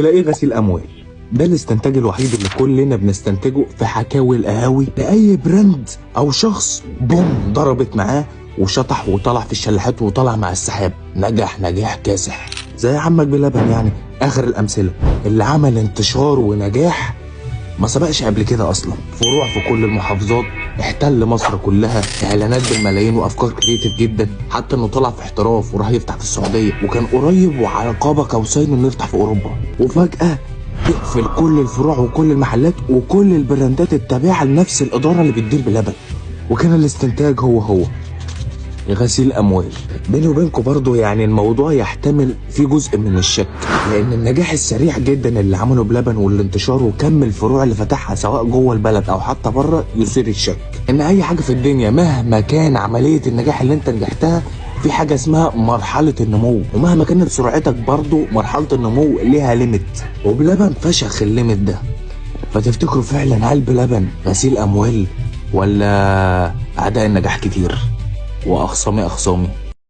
تلاقيه غسيل اموال. ده الاستنتاج الوحيد اللي كلنا بنستنتجه في حكاوي القهاوي لاي brand او شخص boom ضربت معاه وشطح وطلع في الشلاحات وطلع مع السحاب، نجح نجاح كاسح زي عمك بلبن. يعني اخر الامثلة اللي عمل انتشار ونجاح ما سبقش قبل كده اصلا، فروع في كل المحافظات، احتل مصر كلها، اعلانات بالملايين وافكار creative جدا، حتى انه طلع في احتراف وراح يفتح في السعودية، وكان قريب وعلى قاب قوسين انه يفتح في اوروبا، وفجاة تقفل كل الفروع وكل المحلات وكل البراندات التابعة لنفس الادارة اللي بتدير بلبن. وكان الاستنتاج هو هو غسيل اموال. بيني وبينكم برضو يعني الموضوع يحتمل في جزء من الشك، لان النجاح السريع جدا اللي عمله بلبن والانتشار وكم الفروع اللي فتحها سواء جوه البلد او حتى بره يثير الشك. ان اي حاجة في الدنيا مهما كان عملية النجاح اللي انت نجحتها، في حاجة اسمها مرحلة النمو، ومهما كانت سرعتك برضو مرحلة النمو ليها limit، وبلبن فشخ ال limit ده. فتفتكروا فعلا هل بلبن غسيل اموال ولا اعداء النجاح كتير؟ واخصامي اخصامي.